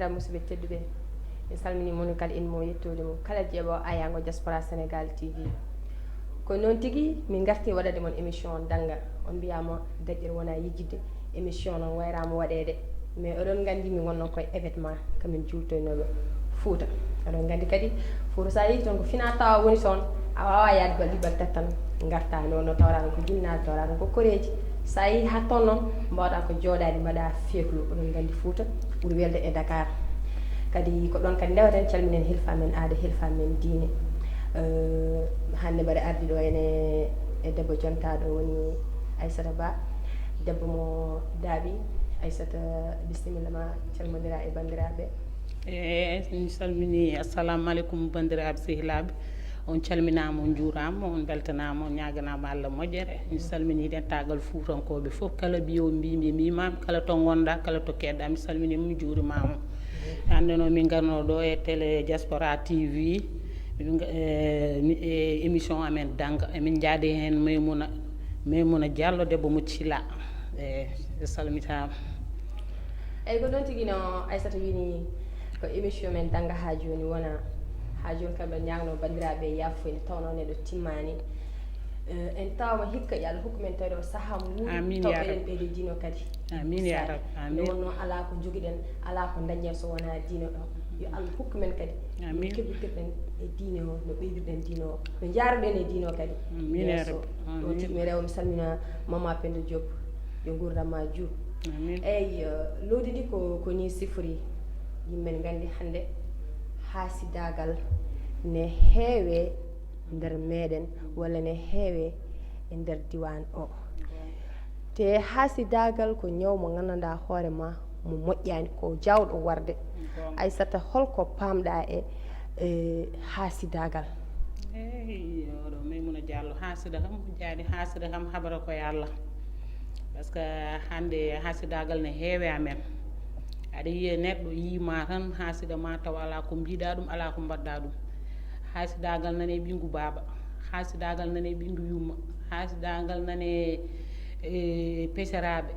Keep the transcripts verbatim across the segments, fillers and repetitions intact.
Musidɓe tedduɓe, mi salmini mono kala in mo yettoode mum, kala jeeɓo ayaango Diaspora Sénégal T V. Ko noon tigi, min ngarti waɗade mon émission dannga. On mbiyaama daƴƴere wona yejjitde, émission noon wayraama waɗeede. Mais oɗon nganndi min ngonno koye événement, kamin juultoynooɓe Fuuta. Oɗon nganndi kadi, Fuuta so a yehii toon ko fina tawa woni toon, a waawaa yaade bal ɗiɗi bal tati tan ngarta. Noon no tawraa ɗum ko jinnaaɓe, tawraa ɗum ko koreeji. So a yehii haa toon noon, mbaawɗaa ko jooɗaade mbaɗa feeklu. Oɗon nganndi Fuuta ɓuri welde e Dakar. Kadi ko ɗoon kadi ndewaten, calminen hilfa men aada, hilfa men diine. Eh, hannde mbaɗa ardi ɗo ene e debbo jontaaɗo woni Aissata Ba, debbo mo daaɓi. Aissata, bisimilla ma, calmondira e banndiraaɓe. E mi salmini, assalamu aleykum banndiraaɓe sehilaaɓe. On calminaama, on njuuraama, on mbeltanaama, on ñaaganaama Allah moƴƴere. Mi salmini dentaagal fuutankooɓe fof, kala mbiyo mbimi e mimami, kala to ngonɗa, kala to keɗɗa, mi salminima, mi juurimama. Hannde noon min ngarno ɗo e télé Diaspora T V, min nga- e mi- e émission amen dannga, emin njaadi heen Maymuna, Maymuna Diallo, debbo mo Thilla. E salmitaama. Eyi, ko ɗoon tigi no Aissata wini, ko émission men dannga haa jooni wona, haa jooni kam ɗo ñaagno banndiraaɓe yaafo, nde tawnoo neɗɗo timmaani. Eh, en tawama hikka, yo Allah hokku men tawi ɗo sahaa mo wuuri, Amiin, taw yaa eɗen Rabbi. Ɓeyde diino kadi. Amiin, yaa Saare. Rabbi. Nde Amiin. Wonno alaa ko njogiɗen, alaa ko dañen so wonaa diino ɗo. Yo Allah hokku men kadi no Amiin. Keɓirtirɗen e diine o, no ɓeydirɗen diino o, no njaaruɗen e diino o kadi. Amiin, yaa Yeeso. Rabbi. Ɗo Amiin. Tigi mi rewa, mi salmina Mama Penda Diop, yo nguurndam ma juut. Amiin. Eyi, eh, lowdi ndi ko, ko ni sifori. Yimɓe ne nganndi hannde haasidaagal ne heewe nder meɗen, walla ne heewe e nder diwan o. Te haasidaagal ko ñaw mo nganndanɗaa hoore ma mo moƴƴaani, ko jaawɗo warde. Aissata, holko paamɗa e, e haasidaagal? Eyi, oɗo Maymuna Diallo, haasida kam moƴƴaani, haasida kam habara ko e Allah. Parce que hannde haasidaagal ne heewe amen. Aɗa yiya neɗɗo yiima tan haasida ma, taw alaa ko mbiɗa ɗum, alaa ko mbaɗɗa ɗum. Haasidaagal nane ɓinngu baaba, haasidaagal nane ɓinngu yumma, haasidaagal nane e peceraaɓe,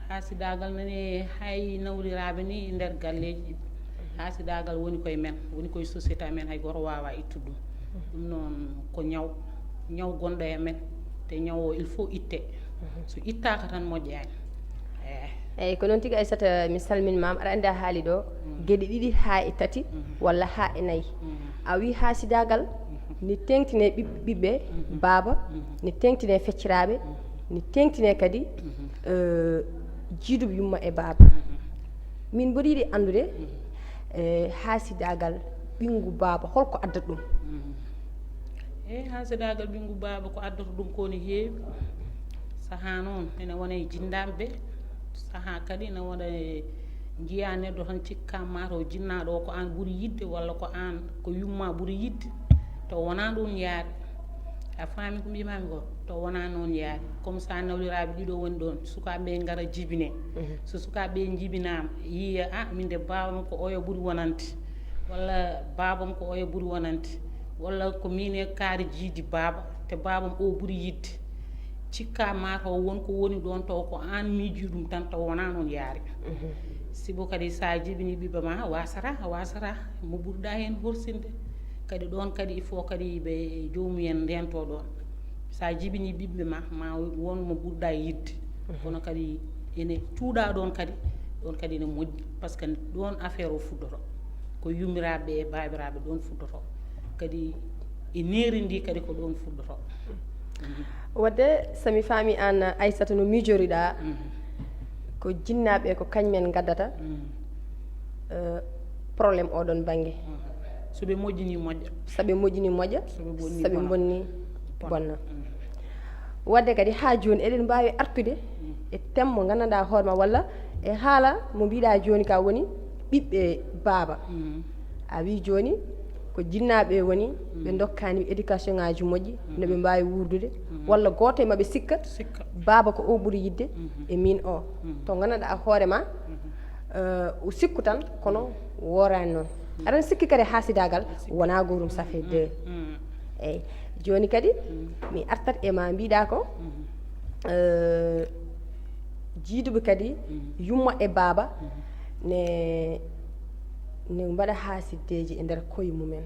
haasidaagal nane hay nawliraaɓe ni nder galleeji. Haasidaagal woni koye men, woni koye société amen, hay gooto waawaa ittude ɗum. Ɗum noon ko ñaw, ñaw gonɗo e men, te ñaw o il faut itte. So ittaaka tan moƴƴaani. Eeh. Eyi, ko noon tigi, Aissata, mi salmini ma. Aɗa anndi a haali ɗo geɗe ɗiɗi haa e tati walla haa e nayi. A wi haasidaagal ne teeŋtine ɓiɓ- ɓiɓɓe baaba, ne teeŋtine fecciraaɓe, ne teeŋtine kadi, eh, jiiduɓe yumma e baaba. Min mboɗo yiɗi anndude, eh, haasidaagal ɓinngu baaba, holko addata ɗum? Eyi, haasidaagal ɓinngu baaba, ko addata ɗum ko ne heewi. Sahaa noon ene wona e jinnaaɓe, sahaa kadi ene wona e, njiya neɗɗo tan cikka ma taw jinnaaɗo o ko aan ɓuri yiɗde, walla ko aan, ko yumma ɓuri yiɗde, taw wonaa ɗum yaari. A faami ko mbimami ko? Taw wonaa noon yaari. Comme ça, nawliraaɓe ɗiɗo woni ɗoon, sukaaɓe ɓe ngara jibine. So sukaaɓe ɓe njibinaama, yiya, a, min de, baabam ko oya ɓuri wonande, walla baabam ko oya ɓuri wonande, walla ko min e kaari jiidi baaba, te baabam o ɓuri yiɗde. Cikka ma taw won ko woni ɗoon, taw ko aan miiji ɗum tan, taw wonaa noon yaari. Sibu kadi, so a jibini ɓiɓɓe ma, wasata, wasata, mo ɓurɗa heen horsinde. Kadi ɗoon kadi, il faut kadi ɓe, joomumen ndento ɗoon. So a jibini ɓiɓɓe ma, ma won mo ɓurɗa yiɗde. Kono kadi ene cuuɗa ɗoon kadi, ɗoon kadi ene moƴƴi, parce que ɗoon affaire o fuɗɗoto. Ko yummiraaɓe e baabiraaɓe ɗoon fuɗɗoto. Kadi e neeri ndi kadi ko ɗoon fuɗɗoto. Wadde, so mi faami aan, Aissata, no miijoriɗa, ko jinnaaɓe ko kañumen ngaddata, eh, problème oɗon bannge. So ɓe moƴƴini moƴƴa. So ɓe moƴƴini moƴƴa, So ɓe bonni so ɓe bona. bonni bonna. Wadde kadi haa jooni eɗen mbaawi artude e thème mo nganndanɗaa hoore ma, walla e haala mo mbiɗa jooni ka woni ɓiɓɓe baaba. A wi jooni ko jinnaaɓe woni ɓe ndokkaani éducation ngaaji moƴƴi, no ɓe mbaawi wuurdude, walla gooto e maɓɓe sikka Sikka. baaba ko o ɓuri yiɗde e min o. To nganndanɗaa hoore ma, eh, o sikku tan, kono wooraani noon. Aɗa sikki kadi haasidaagal wonaa gootum, ça fait deux. Eyi, jooni kadi mi artat e ma, mbiɗa ko, eh, jiiduɓe kadi yumma e baaba ne Ne mbaɗa haasiddeeji e nder koye mumen.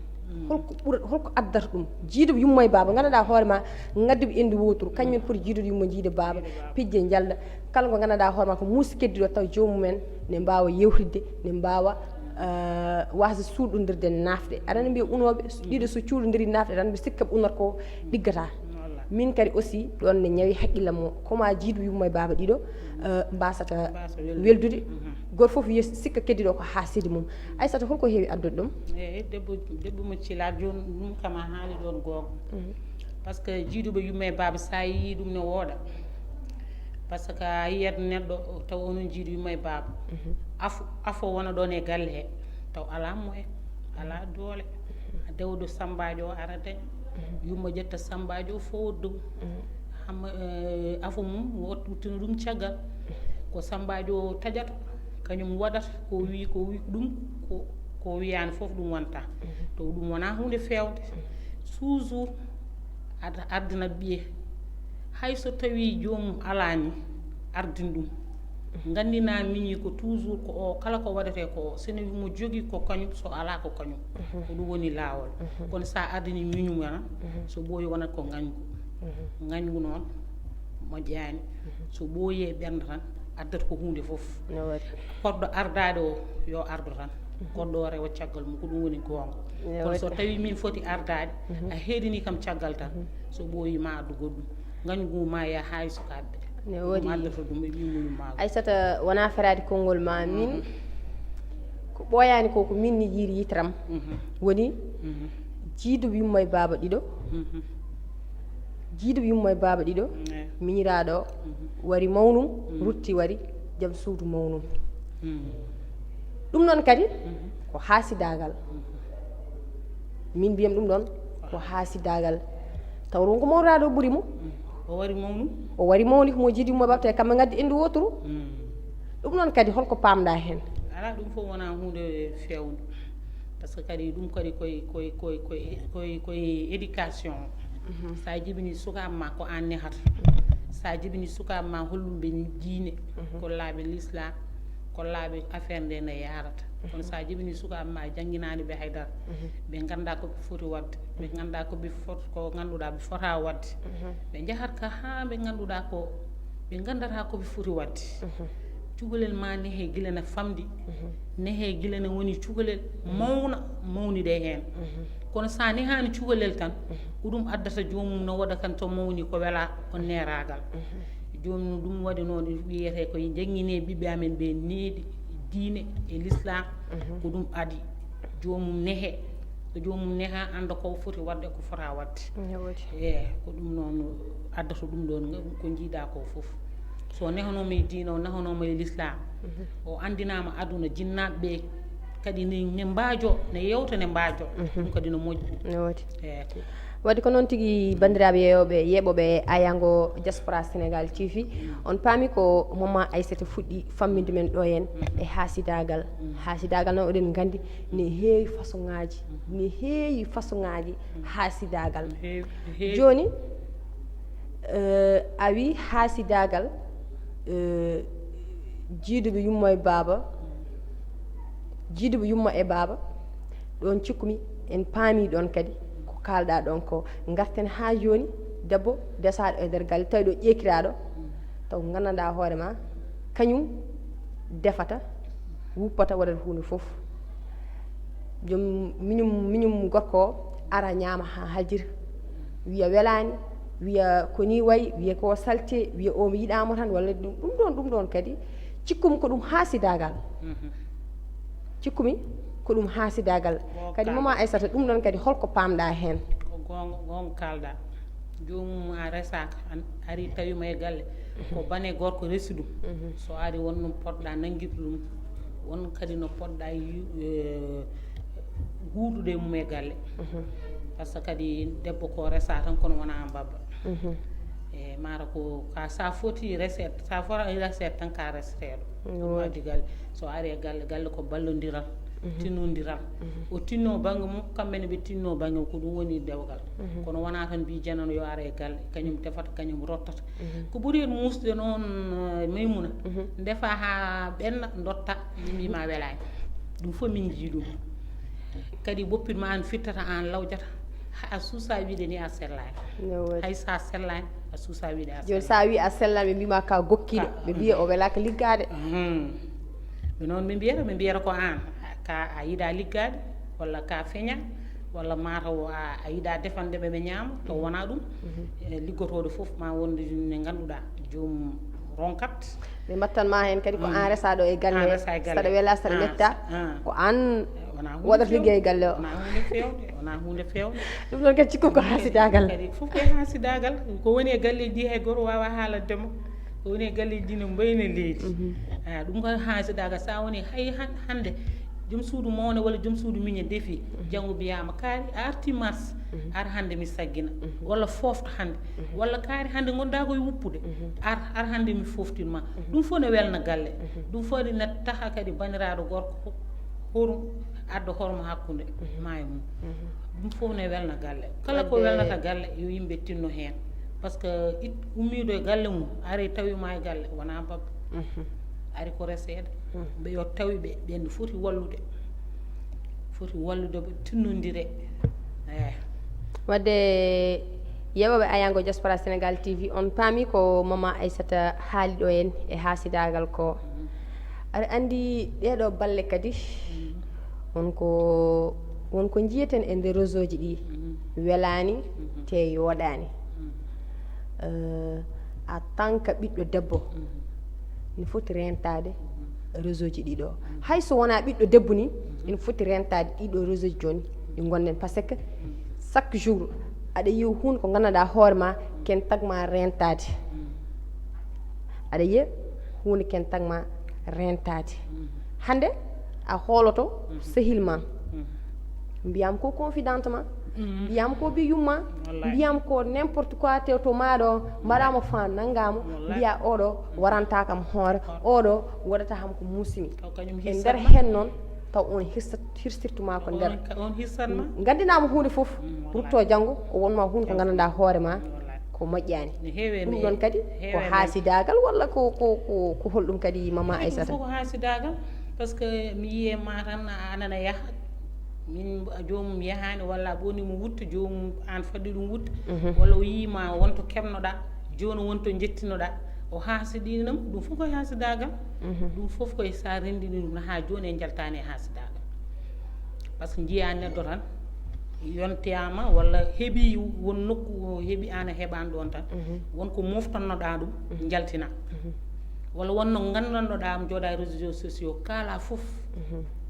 Holko ɓura, holko addata ɗum? Jiiduɓe yumma e baaba, nganndanɗaa hoore ma, ngadduɓe endu woturu, kañumen poti jiidude yumma, jiida baaba, pijje njalda. Kala ko nganndanɗaa hoore ma ko muusi keddiɗo, taw joomumen ne mbaawa yewtidde, ne mbaawa, eh, wasde suuɗondirde nafde. Aɗa anndi mbiya unooɓe, ɗiɗo so cuuɗondiri nafde, tan mbi sikka ɓe unata ko ɗiggata. Min kadi aussi, ɗon ne ñawi haqqillam mo, ko ma jiiduɓe yumma e baaba ɗiɗo, eh, mbasata weldude. Gooto fof wiya sikka keddiɗo ko haasidi mum. Aysata, holko heewi addude ɗum? Eyi, debbo, debbo mo Cilaat jooni, ɗum kam a haali ɗon goonga. Par ce que jiiduɓe yumma e baaba, so a yii ɗum ne wooɗa. Par ce que a yiyat neɗɗo taw onon jiidu yumma e baaba. Afo, afo wona ɗon e galle he, taw alaa moyen, alaa doole. Dewɗo sambaajo o ara daña. Yumma ƴetta sambaajo o fof dow. Hamma, eh, afo mum, wot-, wuttina ɗum caggal. Ko sambaajo o taƴata, kañum waɗata, ko wi, ko wi ɗum, ko, ko wiyaani fof ɗum wonta. To ɗum wona huunde feewde. Toujours aɗa ardinat ɓiye. Hay so tawi joomum alaani, ardin ɗum. Nganndina miñi ko toujours ko o, kala ko waɗetee ko o. So ne wi mo jogi ko kañum, so alaa ko kañum. Ko ɗum woni laawol. Kono sa ardini miñum ana, so ɓooyi wonat ko ngañgu. Ngañgu noon moƴƴaani. So ɓooyi e ɓernde tan, addata ko huunde fof. No waɗi. Koɗɗo ardaade o, yo ardo tan. Koɗɗo o rewa caggal mum, ko ɗum woni goonga. No waɗi. Kono so tawi min foti ardaade, a heedini kam caggal tan, so ɓooyi ma addu goɗɗum. Ngañgu ma ya haa e sukaaɓe. Ne woodi. Ɗum addata ɗum e ɓiy mum ma. Aysata, wona feraade konngol ma, min ko ɓooyaani ko, ko min ni yiiri yitram. Woni jiiduɓe yumma e baaba ɗiɗo. Jiiduɓe yumma e baaba ɗiɗo. Miñiraaɗo o wari mawnum, rutti wari jom suudu mawnum. Ɗum noon kadi ko haasidaagal. Min mbiyam ɗum ɗon ko haasidaagal. Taw rongo mawɗo ɗo ɓuri mo. O wari mawnu. O wari mawni ko mo jiidi mo baɓte kamɓe ngaddi endu woturu. Ɗum noon kadi holko pamɗa heen? Ala, ɗum fof wona huunde fewnde. Par ce que kadi ɗum kadi koye, koye, koye, koye, koye, koye éducation. Sa jibini sukaaɓe ma ko an nehata. Sa jibini sukaaɓe ma hollum ɓe diine, kollaaɓe l'islam, kollaaɓe affaire nde no yarata. Kono sa jibini sukaaɓe ma, jannginaani ɓe haydara, ɓe ngannda ko ɓe foti waɗde, ɓe ngannda ko ɓe fot-, ko ngannduɗaa ɓe fota waɗde. Ɓe njahat ka haa ɓe ngannduɗaa ko ɓe nganndata ko ɓe foti waɗde. Cukalel ma nehe gila na famɗi, nehe gila na woni cukalel mawna, mawnide heen. Kono sa nehaani cukalel tan, ko ɗum addata joomum no waɗa kan to mawni ko wela, ko neeraagal. Joomum ɗum waɗi noon wiyetee ko janngine ɓiɓɓe amen ɓe neeɗi diine e l'islam, ko ɗum adi. Joomum nehe, so joomum neha, annda ko foti waɗde, ko fota waɗde. Ne woodi. Eyi, ko ɗum noon addata ɗum ɗon, ko njiiɗa ko fof. So nehanooma e diine, o nehanooma e l'islam, o anndinaama aduna, jinnaaɓe ɓe kadi ne, ne mbaajo, ne yewta, ne mbaajo. Ɗum kadi no moƴƴi. Ne woodi. Eyi. Waɗi ko noon tigi, banndiraaɓe yeeyooɓe, yeeɓooɓe Ayango Diaspora Sénégal T V, on paami ko Mama Aissata fuɗɗi famminde men ɗo heen e haasidaagal. Haasidaagal noon, oɗen nganndi ne heewi façon ŋaaji, ne heewi façon ŋaaji haasidaagal. Heewi, heewi. Jooni, eh, a wi haasidaagal, eh, jiiduɓe yumma e baaba, jiiduɓe yumma e baaba, ɗon cikkumi en paami ɗon kadi ko kaalɗa ɗon ko. Ngarten haa jooni, debbo desaaɗo e nder galle, tawi ɗo ƴeekiraaɗo, taw nganndanɗaa hoore ma, kañum defata, wuppata, waɗata huunde fof. Joom miñum, miñum gorko o ara ñaama haa haljira, wiya welaani, wiya ko ni wayi, wiya ko salte, wiya o mi yiɗaamo tan, walla ɗum, ɗum ɗon, ɗum ɗon kadi cikkumi ko ɗum haasidaagal. Cikkumi ko ɗum haasidaagal. Kadi Mama Aissata, ɗum ɗon kadi holko paamɗa heen? Ko goonga, goonga kaalɗa. Joomum a resaaka, an ari tawima e galle, ko bane gorko resi ɗum. So ari won no poɗɗa nanngirde ɗum, won kadi no poɗɗa yu-, eh, huuɗude e mum e galle. Par ce que kadi debbo ko resa tan kono wona mbabba. E mara ko ka sa foti reset, sa foti reset tan ka reseteɗo. Ɗum addi galle. So ari e galle, galle ko ballodiral, tinnodiral. O tinno bannge mum, kamɓe ne ɓe tinno bannge mum, ko ɗum woni dewgal. Kono wona tan mbi janano yo ara e galle, kañum tefata, kañum rottata. Ko ɓuri en muusde noon, eh, Maymuna, ndefa haa ɓenna, dotta, mbima welaani. Ɗum fof min njii ɗum. Kadi boppitma an fittata an lawjata. A suusa wiide ni a sellaani. Hay sa sellaani a suusa wiide a joni sa wi a sellaani ɓe mbima ka gokkiɗo ɓe mbiya o welaka liggaade. Ɓe noon ɓe mbiyata ɓe mbiyata ko an ka a yiɗa liggaade walla ka feña walla mataw a yiɗa defande ɓe ɓe ñaama taw wona ɗum. Liggotooɗo fof ma wonde ne ngannduɗa joom ronkat. Ɓe mbattan ma hen kadi ko an resa ɗo e galle saɗa wela saɗa metta ko an waɗata liggey galle o. Wona hunde fewde. Ɗum noon kadi cikku ko hasidagal kadi fof koye hasidagal. Ko woni e galleji ɗi hay goto wawa haaladde mo. Ko woni e galleji ɗi no mbayna leydi. Ɗum ko hasidagal sa woni hay hande joom suudu mawne walla joom suudu miñe defi janngo mbiyama kaari a arti mars. Ar hande mi saggina walla fofto hande walla kaari hande gonda koye wuppude. Ar ar hande mi foftinma. Ɗum fof ne welna galle. Ɗum fof ne taha kadi baniraɗo gorko horum adda horma hakkude maayo mum. Ɗum fof ne welna galle kala ko welnata galle yo yimɓe tinno heen. Par ce que ummiiɗo e galle mum ari tawima e galle wona babba. Ari ko reseede. Ɓe yo tawi ɓe ɓen foti wallude. Foti wallude ɓe tinnondire. Eyi. Wadde yeɓoɓe ayango diaspora sénégal tv on paami ko mama aissata haali ɗo en e haasidagal ko aɗa andi ɗeɗo balle kadi wonko wonko jiyeten e nder réseau ji ɗi welani te yoɗani. En tant que ɓiɗɗo debbo ne foti rentade réseau ji ɗiɗo. Hay so wona ɓiɗɗo debbo ni ene foti rentade ɗiɗo réseau ji joni ɗi gonden par ce que chaque jour aɗa yiya hunde ko gandanɗa hoore ma ken tagma rentade. Aɗa yiya hunde ken tagma rentade. Hande a hooloto sehil ma mbiyam ko confidente ma mbiyam ko bi yumma mbiyam ko n'importe quoi te to maɗo mbaɗama fa nangamo mbiya oɗo waranta kam hoore oɗo waɗata ham ko musimi e nder hen noon taw on hirsat hirsirtuma ko nder gandinama hunde foof rutto janngo ko wonma hunde ko gandanɗa hoore ma ko moƴƴani. Ɗum ɗon kadi ko haasidagal walla ko ko ko ko holɗum kadi mama aissata? Ko haasidagal par ce que mi yiye ma tan anana yaha min joomum yahani walla a ɓoni mo wutta joomum an fadde ɗum wutta walla o yiyima wonto keɓnoɗa joni wonto jettinoɗa o haasiɗinam ɗum fof koye haasidagal. Ɗum fof koye sa rendini ɗum ha joni e jaltani e haasidagal. Par ce que jiya neɗɗo tan yontiyama walla heeɓi won nokku heeɓi an a heeɓani ɗon tan won ko moftannoɗa ɗum jaltina walla wonno gandannoɗa am jooɗa e réseau sociaux kala fof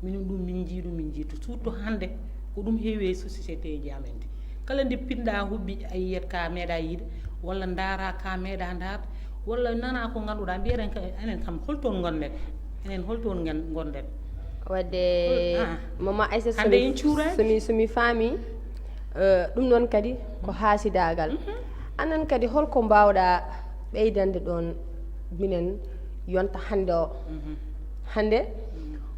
minin ɗum min jii ɗum min jiitu surtout hande ko ɗum heewi e société ji amen ɗi kala nde pinɗa huɓɓi a yiyat ka meeɗa yiide walla daara ka meeɗa daarde walla nana ko ganduɗa mbiyeten enen kam holton gonden enen holton gonden. Wadde mama aissata somi somi faami ɗum noon kadi ko haasidagal anan kadi holko mbawɗa ɓeydande ɗon minen yonta hande o hande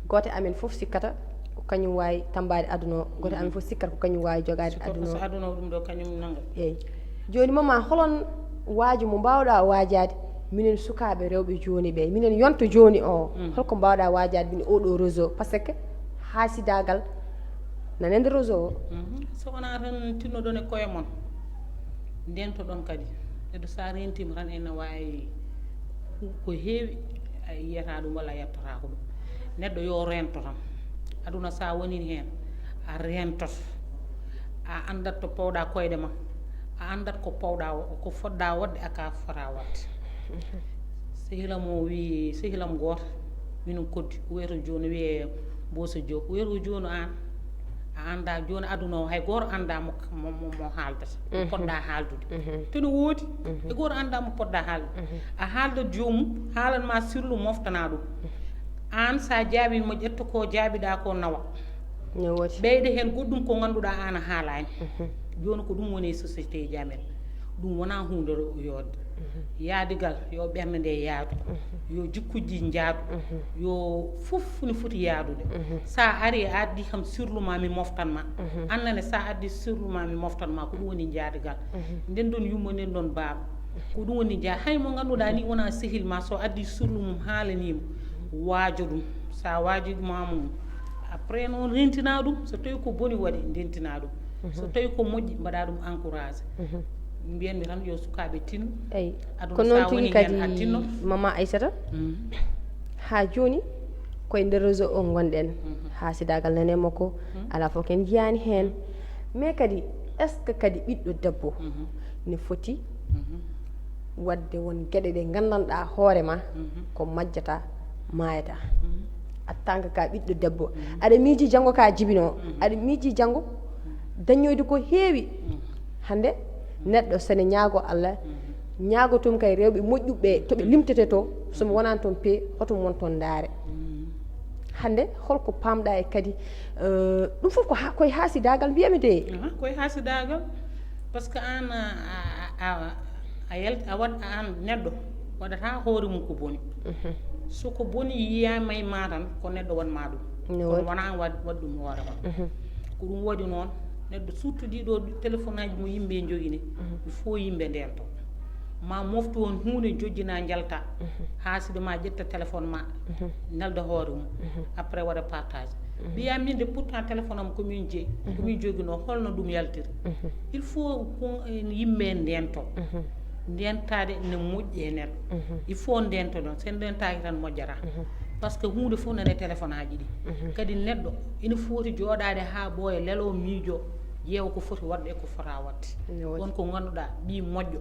goote amen fof sikkata ko kañum wawi tambade aduna o goote amen fof sikkata ko kañum wawi jogade aduna o aduna o ɗum ɗo kañum nanga eyyi joni mama holon waaju mo mbawɗa waajade minen sukaɓe rewɓe joni ɓe minen yonta joni o holko mbawɗa waajade min oɗo réseau par ce que haasidagal nana nder réseau o. So wona tan tinnoɗon e koye mon ndentoɗon kadi neɗɗo sa rentima tan ene wawi ko heewi a yiyata ɗum walla a yettotako ɗum neɗɗo yo rento tan aduna sa woni hen a rentoto a andat to pawɗa koyɗe ma a andat ko pawɗa ko fodɗa wadde aka fota wadde. Sehilam o wi sehilam goto minen koddi wiyata joni wiye bosa job wiyata joni an a anda joni aduna o hay goto anda mo mo mo haaldata mo poɗɗa haaldude teno woodi e goto anda mo poɗɗa haaldude a haaldat jomum haalan ma sirlu moftana ɗum an sa jaabi mo ƴetta ko jaabiɗa ko nawa ɓeyde hen goɗɗum ko ganduɗa an a haalani joni ko ɗum woni e société ji amen ɗum wona hunde yodde yaadigal yo ɓernde nde yaadu yo jikkuji njaadu yo fof ne foti yaadude sa ari a addi kam sirlu ma mi moftan ma annane sa addi sirlu ma mi moftan ma ko ɗum woni jaadigal nden ɗon yumma nden ɗon baaba ko ɗum woni jaa hay mo ganduɗa ni wona sehil ma so addi sirlu mum haalanima waajo ɗum sa waaji ɗuma mum Après noon rentina ɗum, so tawi ko boni waɗi ndentina ɗum, so tawi ko moƴƴi mbaɗa ɗum encouragé. Mbiyanmi tan yo sukaaɓe tinno. Eyi. Aduna Ko noon sa woni tigi heen a kadi tinno. Mama Aissata, Mm. haa jooni koye nder réseau o ngonɗen. Haasidaagal nane makko, alaa fof ken njiyaani heen. Mais kadi est ce que kadi ɓiɗɗo debbo ne foti waɗde won geɗe ɗe nganndanɗaa hoore ma ko majjata, maayata? En tant que ka ɓiɗɗo debbo, aɗa miiji janngo ka jibinoo, aɗa miiji janngo dañoyde ko heewi. Hannde neɗɗo sene ñaago Allah, ñaagotum kay rewɓe moƴƴuɓe to ɓe limtete to, so mi wonani toon pe hoto mi won toon ndaare. Hannde holko pamɗa e kadi, eh, ɗum fof ko ha- koye haasidaagal mbiyami de. Aha, koye haasidaagal. Par ce que aan a a a a yalt a waɗ aan neɗɗo waɗata hoore mum ko boni. So ko boni yiyama e ma tan ko neɗɗo wonma ɗum. No Kono waɗi. Wona waɗ waɗ ɗum hoore ma. Ko ɗum waɗi noon neɗɗo surtout ɗiɗo téléphone aji mo yimɓe jogini, il faut yimɓe ndento ma moftu on huunde jojjina njalta. Haaside ma ƴetta téléphone ma nelda hoore mum. Après waɗa partage. Mbiya min de pourtant téléphone am komin jeeyi, komin joginoo, holno ɗum yaltiri? Il faut ko en yimɓe ndento. Ndentade ne moƴƴi e neɗɗo. Il faut ndentoɗon, sen ndentaki tan moƴƴata. Par ce que huunde fof nane téléphone aji ɗi. Kadi neɗɗo ina foti jooɗade ha ɓooya lelo miijo, ƴeewa ko foti waɗde e ko fota waɗde. On ko ngannduɗa ɓi moƴƴo,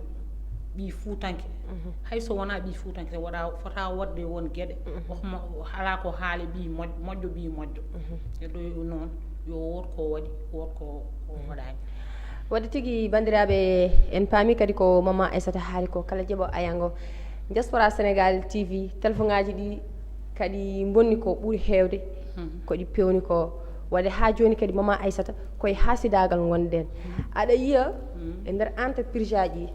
ɓi fuutanke, hay so wona ɓi fuutanke waɗa fota waɗde won geɗe. Ohma ala ko haali ɓi moƴ- moƴƴo ɓi moƴƴo. E ɗo noon yo woot ko waɗi, woot ko waɗani. Wadde tigi banndiraaɓe, en paami kadi ko Mama Aissata haali ko kala jeeɓo ayango Diaspora Sénégal T V, téléphone aji ɗi kadi bonni ko ɓuri heewde, ko ɗi pewni ko. Wadde haa jooni kadi Mama Aissata koye haasidaagal ngonɗen. Aɗa yiya e nder entreprise aji,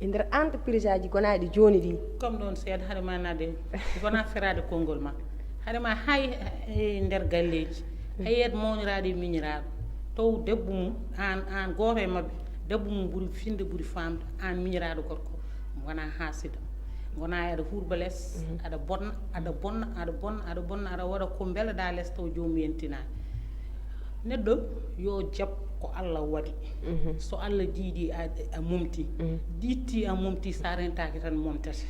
e nder entreprise aji gonaaɗi jooni ɗi. Comme ɗon seeɗa hade ma nade wona feraade konngol ma. Hade ma hay e nder galleeji, hay yeed mawniraaɗo e miñiraaɗo, taw debbo mum aan aan gooto e maɓɓe, debbo mum ɓuri finde ɓuri faamde aan miñiraaɗo gorko. Wona haasida, wona aɗa hurba les, aɗa bonna aɗa bonna aɗa bonna aɗa bonna aɗa waɗa ko mbeleɗa les taw joomum yentinaani. Neɗɗo yo jab ko Allah waɗi. So Allah diidi a, a momti, diitti a momti, sa rentaki tan momtete.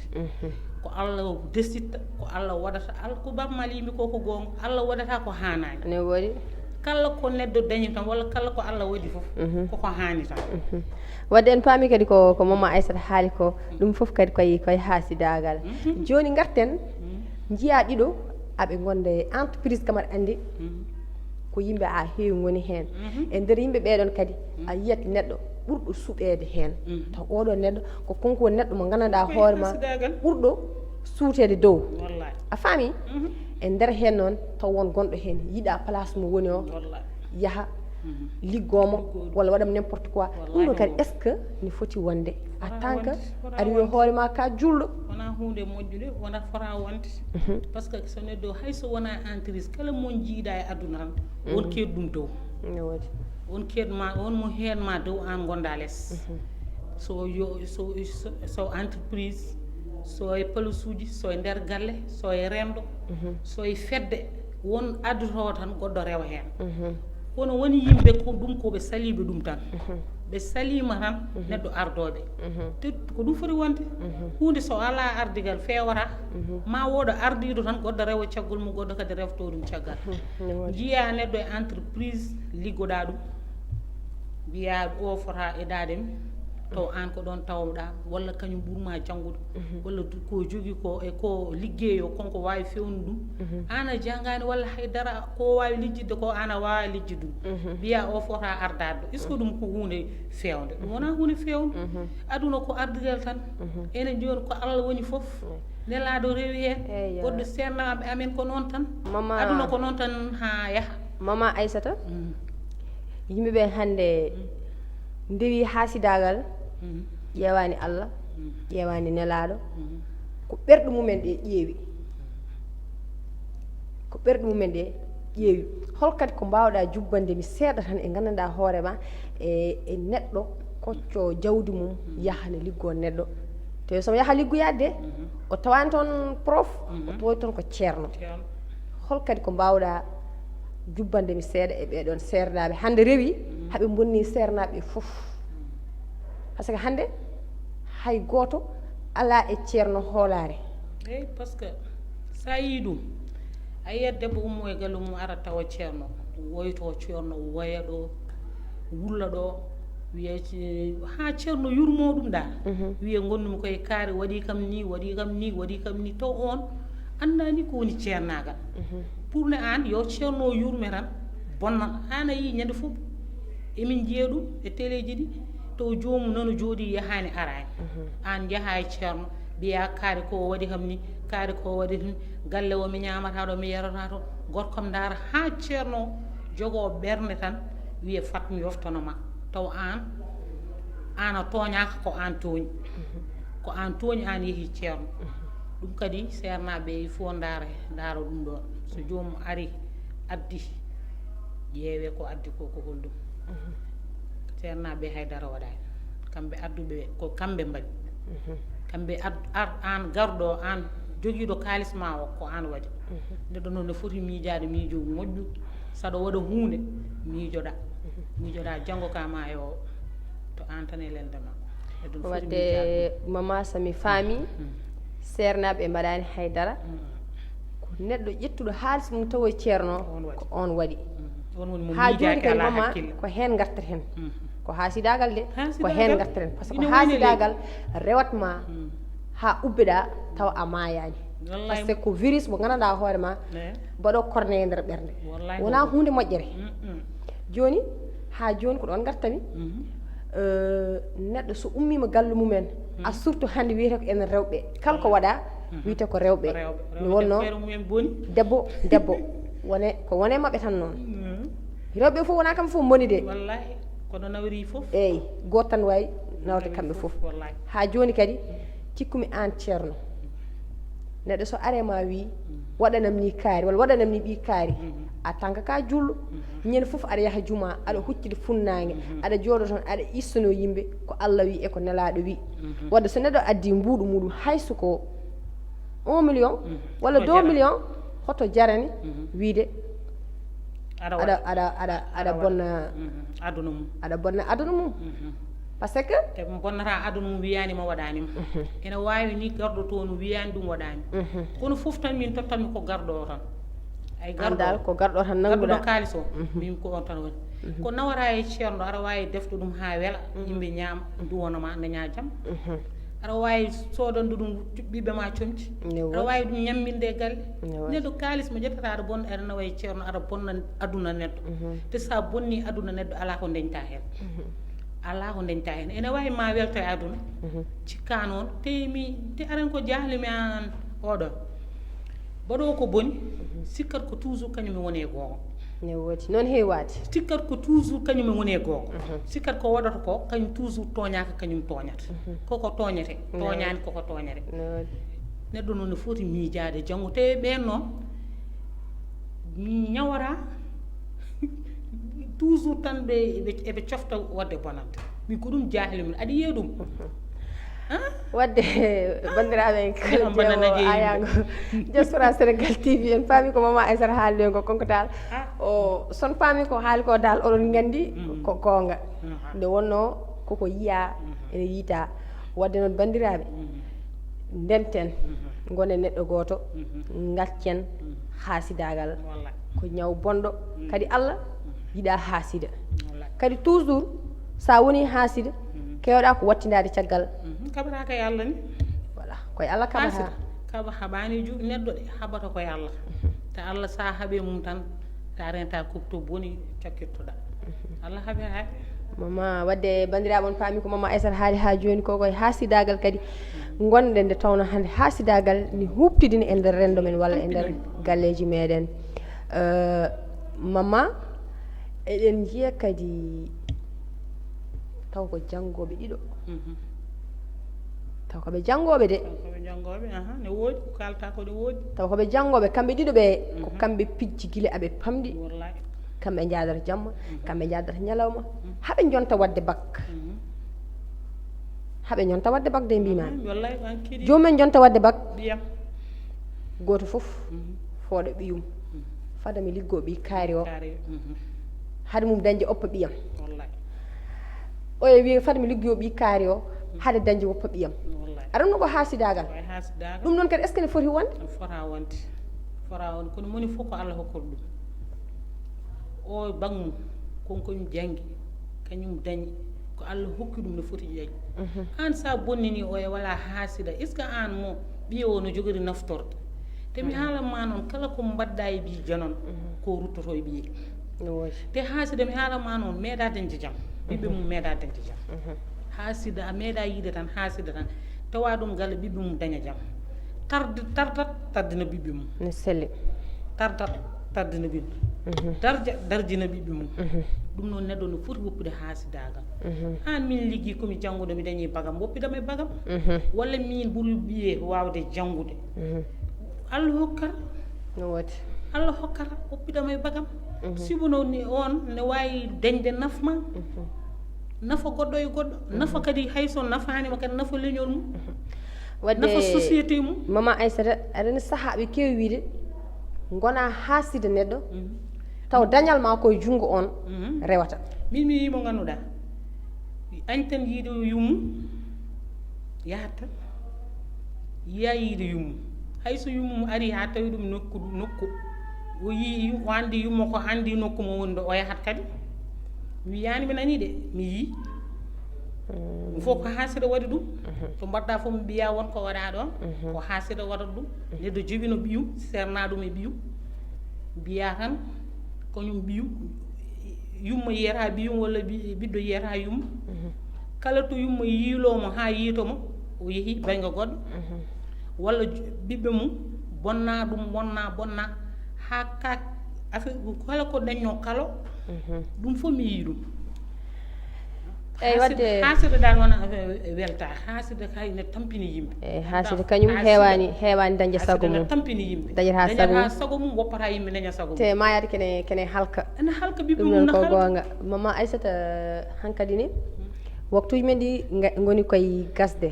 Ko Allah desitta, ko Allah waɗata. Allah ko bammal yimɓe ko ko goonga, Allah waɗata ko haanaani. Ne waɗi. Kala ko neɗɗo dañi tan walla kala ko Allah waɗi fof koko haani tan. Wadde en paami kadi ko ko Mama Aissata haali ko, ɗum fof kadi koye koye haasidaagal. Jooni ngarten njiya ɗiɗo aɓe ngonda e entreprise, kam aɗa anndi ko yimɓe a heewi ngoni heen. E nder yimɓe ɓeeɗon kadi a yiyat neɗɗo ɓurɗo suɓeede heen. Taw oɗo neɗɗo ko konko woni neɗɗo mo nganndanɗaa hoore ma ɓurɗo suuteede dow. A faami? E nder heen noon taw won gonɗo heen yiɗa place mo woni o, yaha liggoo mo walla waɗa mo n'importe quoi. Ɗum ɗo kadi est ce que ne foti wonde? En tant que aɗa wiya hoore ma ka julɗo. Wona huunde moƴƴude, wona fota wonde. Par ce que so neɗɗo hay so wona entreprise kala mo jiiɗa e aduna tan, on keeɗ ɗum dow. On keeɗ ma, on mo heen ma dow, aan ngonda les. So yo so so entreprise, so e palusuuji, so e nder galle, so e renndo, so e fedde, won addoto tan goɗɗo rewa heen. Kono woni yimɓe ko ɗum ko ɓe saliiɓe ɗum tan. Ɓe saliima tan neɗɗo ardooɓe. Te ko ɗum foti wonde. Huunde so alaa ardigal feewata. Ma wooɗo ardiiɗo tan goɗɗo rewa caggol mum, goɗɗo kadi rewto ɗum caggal. Njiya neɗɗo e entreprise liggoɗa ɗum, mbiya o fota e daade mi, taw aan ko ɗoon tawɗa walla kañum ɓurma janngude, walla ko jogi ko e ko liggeeyo konko waawi fewnude ɗum. Aan a janngaani walla hay dara, ko waawi lijjidde ko aan a waawa lijjidde ɗum. Mbiya o fota ardaade ɗo, est ce que ɗum ko huunde feewnde? Ɗum wona huunde feewnde. Aduna ko ardigal tan. Enen jooni ko Allah woni fof. Nelaaɗo rewi heen. Goɗɗo seerna amen ko noon tan. Aduna ko noon tan haa yaha. Mama Aissata, yimɓe ɓe hannde ndewi haasidaagal, ƴeewaani Allah, ƴeewaani nelaaɗo, ko ɓerɗe mumen ɗe ƴeewi. Ko ɓerɗe mumen ɗe ƴeewi. Hol kadi ko mbaawɗa jubbande mi seeɗa tan e nganndanɗaa hoore ma e e neɗɗo kocco jawdi mum yaha ne liggoo neɗɗo? Te somo yaha liggoyaade de, o tawaani toon prof, o tawoy toon ko ceerno. Hol kadi ko mbaawɗa Jubbande mi seeɗa e ɓee ɗoon seernaaɓe. Hannde rewi, haɓe mbonni seernaaɓe fof. Par ce que hannde hay gooto alaa e ceerno hoolaare. Eyi, par ce que so a yii ɗum, a yiyat debbo ummo e galle mum, ara tawa ceerno, woyto ceerno, woya ɗo, wulla ɗo, wiya ce-, haa ceerno yurmo ɗum ɗa. Mhm. Wiya ngonnumi koye kaari, waɗi kam ni, waɗi kam ni, waɗi kam ni, taw on anndaani ko woni ceernaagal. Mhm. Pour ne aan, yo ceerno o yurme tan, bonna. Aan a yii ñande fof, emin njiya ɗum e teleeji ɗi, taw joomum nano jooɗi, yahaani, araani. Mhm. Aan njaha e ceerno, mbiya kaari ko o waɗi kam ni, kaari ko o waɗi ni, galle o mi ñaamata ɗo, mi yarata to. Gorko am ndaara haa ceerno o jogoo ɓernde tan, wiya fat mi yoftano ma. Taw aan, aan a tooñaaka, ko aan tooñi. Mhm. Ko aan tooñi, aan yehi ceerno. Mhm. Ɗum kadi seernaaɓe il faut ndaara, ndaara ɗum ɗoon. So joomum ari, addi, ƴeewee ko addi ko, ko holɗum. Mhm. Seernaaɓe hay dara waɗaani. Kamɓe adduɓe, ko kamɓe mbaɗi. Mhm. Kamɓe ad-, ar-, aan garɗo, aan jogiiɗo kaalis ma o, ko aan waɗi. Mhm. Neɗɗo noon ne foti miijaade miijo moƴƴu. Saɗa waɗa huunde, miijoɗa. Mhm. Miijoɗa janngo ka ma e o, to aan tan e lelde ma. Eɗen foti miijaade. Wadde, Mama, so mi faami, mm, seernaaɓe mbaɗaani hay dara. Mm. Ko neɗɗo ƴettuɗo haalis mum tawa e ceerno, ko oon waɗi. Ko oon waɗi. Mm. Oon woni mo miijaaki, alaa hakkille. Haa jooni kay, Mama, ko heen ngartaten. Mm. Ko haasidaagal de, ko heen ngartaten. Par ce que haasidaagal rewat ma, mm, haa ubbeɗa tawa a maayaani. Wallaahi. Par ce que ko virus mo nganndanɗaa hoore ma, eey, mbaɗo corona e nder ɓernde. Wallaahi. Wonaa ko huunde moƴƴere. Mm, mm. Jooni, haa jooni ko ɗoon ngartami. Mhm. Eh, neɗɗo so ummiima galle mumen, mhm, a surtout hannde wiyete ko enen rewɓe. Kala ko waɗa, mhm, wiyete ko rewɓe. Ko rewɓe. Nde wonnoo, rewɓe debbo, debbo, wone, ko wone maɓɓe tan noon. Mhm. Rewɓe fof wonaa kamɓe fof mboni de. Wallaahi, kono nawri fof. Eey, gooto tan waawi nawde kamɓe fof. Wallaahi. Haa jooni kadi, cikkumi aan ceerno. Neɗɗo so are ma wi, mm, waɗanam ni kaari, walla waɗanam ni ɓii kaari, mm, en tant que ka julɗo, mm, ñande fof aɗa yaha juma, aɗa huccita funnaange, mm, aɗa jooɗo toon, aɗa istanoo yimɓe ko Allah wi e ko Nelaaɗo wi. Mm. Wadde so neɗɗo addi mbuuɗu muɗum, hay so ko un million, mm, walla deux millions, hoto jarani, mm, wiide aɗa waɗa, aɗa, aɗa, aɗa, aɗa waɗa, bonna, mhm, aduna mum. Aɗa bonna aduna mum. Mhm. Par ce que te mo bonnata aduna mum wiyaani mo waɗaani mo. Mhm. Ene waawi ni garɗo toon wiyaani ɗum waɗaani. Mhm. Kono fof tan min tottanmi ko garɗo o tan. Ay, garɗo o. An dal ko garɗo o tan nannguɗaa. Garɗo kaalis o, mhm, min ko on tan woni. Mhm. Ko nawata e ceerno, aɗa waawi defde ɗum haa wela, mhm, yimɓe ñaama, duwano ma, ndaña jam. Mhm. Aɗa waawi soodande ɗum ɓiɓɓe ma comci. Ne woodi. Aɗa waawi ɗum ñamminde e galle. Ne woodi. Neɗɗo kaalis mo ƴettata aɗa bonna, aɗa nawa e ceerno, aɗa bonna aduna neɗɗo. Mhm. Te so a bonni aduna neɗɗo, alaa ko ndeñta heen. Mhm. Alaa ko ndeñta heen. Ene waawi ma welto e aduna. Mhm. Cikka noon, te mi, te aɗa anndi ko jahlumi aan oɗo. Mbaɗoowo ko boni, mhm, sikkat ko toujours kañum e woni e goonga. Ne woodi. Noon heewaade. Sikkat ko toujours kañum e woni e goonga. Mhm. Sikkat ko waɗata ko, kañum toujours tooñaaka, kañum tooñata. Mhm. Koko tooñete, ne woodi, tooñaani koko tooñete. Ne woodi. Neɗɗo noon ne foti miijaade janngo. Te ɓeen noon, ñawata, toujours tan ɓe, ɓe, eɓe cofta waɗde bonande. Min ko ɗum jaahli min. Aɗa yiya ɗum? Mhm. Wadde, banndiraaɓe, kala jeewo ayaango Diaspora Sénégal T V, en paami ko Mama Aissata haali ɗo ko konko dal. Ah. O, son paami ko haali ko dal, oɗon nganndi, mm, ko goonga. Mhm. Nde wonnoo koko yiyaa, mhm, ene yiytaa. Wadde noon, banndiraaɓe, mhm, ndenten, mhm, ngonen neɗɗo gooto, mhm, ngaccen, mhm, haasidaagal. Wallaahi. Ko ñaw bonɗo, mhm, kadi Allah, mhm, yiɗaa haasida. Wallaahi. Kadi toujours, so a woni haasida, mhm, keewɗaa ko wattindaade caggal. Mhm. Kaɓataake e Allah ni. Voilà, ko e Allah kaɓata. Haasida, kaɓa haɓaani juuɗe neɗɗo de, haɓata ko e Allah. Mhm. Te Allah, so a haɓe mum tan, ta renta ko to boni cakkirtoɗa. Mhm. Allah haɓe hay. Mama, wadde banndiraaɓe on paami ko Mama Aissata haali haa jooni ko, ko e haasidaagal kadi, mhm, ngonɗen, nde tawno hannde haasidaagal ni huuɓtidini e nder renndo men walla e nder, huuɓtidini, galleeji meɗen. Eh, Mama, eɗen njiya kadi taw ko janngooɓe ɗiɗo. Mhm. Taw ko ɓe janngooɓe de. Taw ko ɓe janngooɓe, aha, ne woodi, ko kaalta ko ne woodi. Taw ko ɓe janngooɓe, kamɓe ɗiɗo ɓe, ko, mhm, kamɓe pijji gila aɓe pamɗi. Wallaahi. Kamɓe njaadata jamma, mhm, kamɓe njaadata ñalawma. Mhm. Haɓe njonta waɗde bak. Mhm. Haɓe njonta waɗde bak de, mbiimaami. Mhm, wallaahi, ko an keɗii. Joomum en njonta waɗde bak. Ɓiyam. Gooto fof, mhm, fooɗa ɓiyum. Mhm. Fada mi liggo ɓi kaari o. Kaari, mhm. Hade mum dañde oppa ɓiyam. Wallahi. Oye wiye fada mi liggo ɓi kaari o. Hade dañde oppa ɓiyam. Wallahi. Aɗa ɗum ko haasidagal. Koye haasidagal. Ɗum noon kadi est ce que ne foti wonde? Fota wonde. Fota wonde. Kono moni fof ko Allah hokkor ɗum. O bangmum, kon ko ɗum jangi, kañum dañi. Ko Allah hokki ɗum no foti ƴeeñ. Mhm. An sa bonnini o e wala haasida, est ce que an mo ɓiye o no jogori naftorde? Te mi haalan ma noon, kala ko mbaɗɗa e ɓiija noon, ko ruttoto e ɓiye. Te haasida mi haalan ma noon meeɗa dañde jam. Ɓiɓɓe mum meeɗa dañde jam. Haasida a meeɗa yiide tan haasida tan, tawa ɗum galle ɓiɓɓe mum daña jam. Tardi tardat tardina ɓiɓɓe mum. Ne selli. Tardat tardina ɓiɓɓe. Darja darjina ɓiɓɓe mum. Ɗum noon neɗɗo no foti woppude haasidagal. An min liggi komi jannguɗo mi dañi bagam woppidam e bagam. Walla min ɓuri ɓiye wawde janngude. Allah hokkata. No woti. Allah hokkata woppidam e bagam. Sibu no ni on ne wawi dañde nafma. Nafa goɗɗo e goɗɗo nafa kadi hayso nafanima kadi nafa leñol mum. Wadde nafa société mum. Mama Aissata aɗani sahaɓe kewi wiide gona hasida neɗɗo. Taw dañal ma koye junngo on rewata. Min mi wimo ganduɗa añ tan yiide yummu yahat tan. Yiya yiide yummu hayso yummu ari ha tawi ɗum nokku nokku o yi o andi yummo ko andi nokku mo woni ɗo o yahat kadi. Mi wiyani mi nani de mi yi. Ɗum fof ko hasira waɗi ɗum. To mbaɗɗa fof mi mbiya won ko waɗa ɗon. Ko hasira waɗata ɗum. Neɗɗo jibino ɓiyum serna ɗum e ɓiyum mbiya tan kañum ɓiyum yumma yiyata ɓiyum walla ɓiɗɗo yiyata yumma. Kala to yumma yiilomo ha yiitomo o yeehi bayga goɗɗo. Walla ɓiɓɓe mum bonna ɗum bonna bonna ha ka affaire kala ko dañno kalo. Ɗum fof mi yii ɗum. Eyyi wadde hasida dal wona welta hasida kay ne tampini yimɓe. Eyyi hasida kañum heewani heewani dañde sago mum tampini yimɓe dañata sago mum sago mum woppata yimɓe daña sago mum te mayata kene kene halka ene halka ɓiɓɓe mum ko gonga. Mama Aissata hankadi ni waktuji men ɗi goni koye gasde.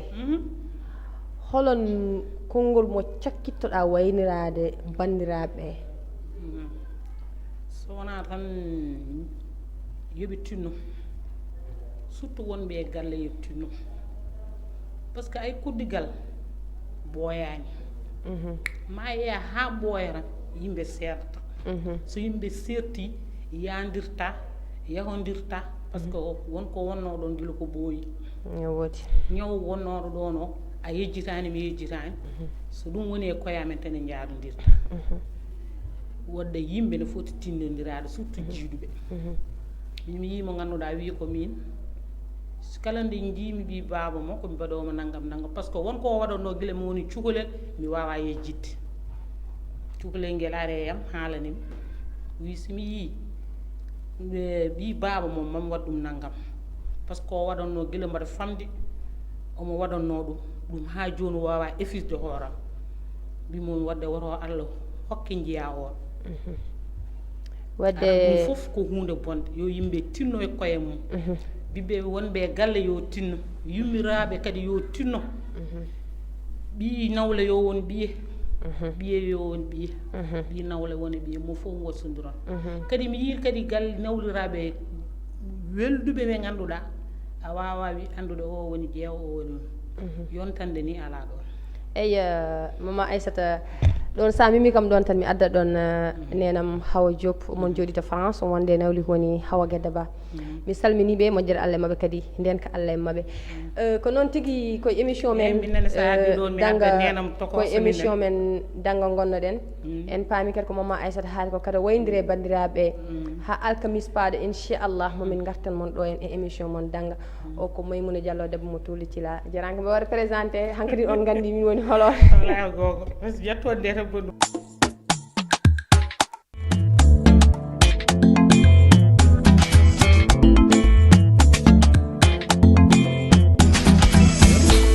Holon konngol mo cakkittoɗa waynirade bandiraɓe? So wona tan yoɓe tinno surtout wonɓe e galle yoɓe tinno. Par ce que ay koddigal ɓooyaani. Ma yeeya haa ɓooyata yimɓe seerta. So yimɓe seerti yandirta yahondirta. Par ce que won ko wonnoo ɗoon gila ko ɓooyi. Ñaw wonnooɗo ɗoon o a yejjitaani mi yejjitaani. So ɗum woni e koye amen tan en njaadondirta. Wadde yimɓe no foti tindondiraade surtout jiiduɓe. Mi yii mo ngannduɗaa wii ko miin kala nde njiimi ɓii baaba mo ko mi mbaɗoomo nanngam nanngam par ce que won ko o waɗatnoo gila mi woni cukalel mi waawaa yejjitde. Cukalel ngel ari e am haalani mi wii so mi yii ɓii baaba mo mami waɗ ɗum nanngam par ce que o waɗatnoo gila mbaɗa famde omo waɗatnoo ɗum ɗum haa jooni waawaa efisde hooram. Mbimo wadde woto Allah hokke njiya o. Wadde ɗum fof ko huunde bonde yo yimɓe tinno e koye mum. Ɓiɓɓe wonɓe e galle yo tinno. Yummiraaɓe kadi yo tinno. Ɓii nawle yo won ɓiye. Ɓiye yo won ɓiye. Ɓii nawle won e ɓiye mo fof ngosondiron. Kadi mi yii kadi galle nawliraaɓe welduɓe ɓe ngannduɗaa a waawaa wi anndude o woni jeewo o woni. Yontande ni alaa ɗoon. Eyyi mama Aissata ɗon sa mimi kam ɗon tan mi adda ɗon nenam Hawa Diop omon jooɗi to France wonde nawli woni Hawa Gedda Ba. Mi salmini ɓe moƴƴere Allah e maɓɓe kadi ndenka Allah e maɓɓe. Ko noon tigi koye émission men danga koye émission men danga gonnoɗen. En paami kadi ko mama Aissata haali ko kadi wayndire bandiraɓe ha alkamis paaɗo inchallah momin gartan mon ɗo en e émission mon danga. O ko Maimouna Diallo debbo mo Tuuli Thila jaranko mbe waɗa présenté hankadi on gandi min woni holo. Wala gogo. Parce que jetto nde tan bonno.